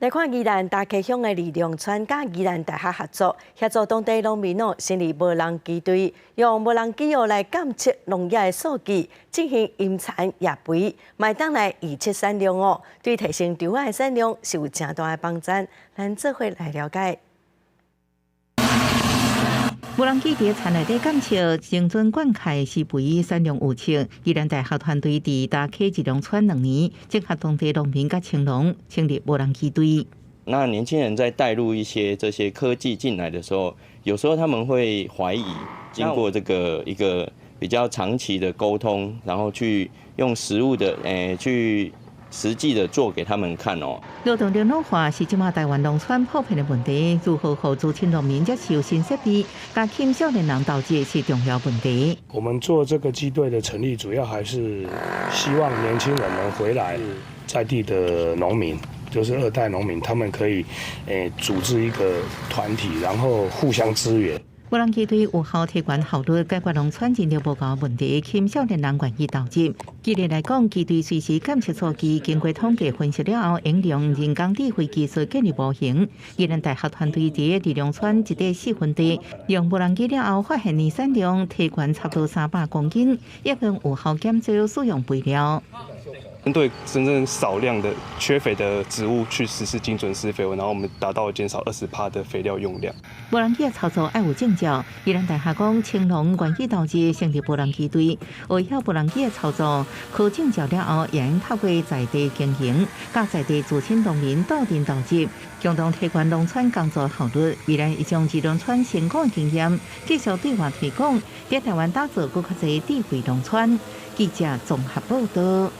來看宜蘭大溪鄉的二龍村佮宜蘭大學合作，協助當地農民哦成立無人機隊，用無人機哦來監測農業的數據，進行陰殘葉肥，嘛會當來預測產量哦，對提升稻仔的產量是有誠大的幫助。咱做伙來了解。無人機佇田內底監測精準灌溉施肥產量預測。宜蘭大學團隊佇大溪二龍村2年，整合當地農民佮青農，成立無人機隊。那年輕人在帶入一些這些科技進來的時候，有時候他們會懷疑，經過這個一個比較長期的溝通，然後去用實物的，去實際的做給他們看哦。勞動力老化是這馬台灣農村普遍的問題，如何予資深農民接受新設備，佮吸引少年人投入是重要問題。我們做這個機隊的成立，主要還是希望年輕人能回來，在地的農民，就是二代農民，他們可以組織一個團體，然後互相支援。無人機隊有效提懸效率，解決農村人力無夠問題，吸引少年人願意投入。舉例來講，機隊隨時監測數據，經過統計分析了後，應用人工智慧技術建立模型。宜蘭大學團隊佇二龍村一塊4分地，用無人機了後，發現年產量提懸差不多300公斤，也能有效減少使用肥料。針對真正少量的缺肥的植物去實施精準施肥，然後我們達到減少20%的肥料用量。無人機的操作愛有證照，宜蘭大學講，青農願意投資成立無人機隊，會曉無人機的操作，考證照了後，會用透過在地經營，佮在地資深農民鬥陣投入，共同提懸農村工作效率。未來會將二龍村成功經驗繼續對外推廣，佇台灣打造閣較濟智慧農村。記者綜合報道。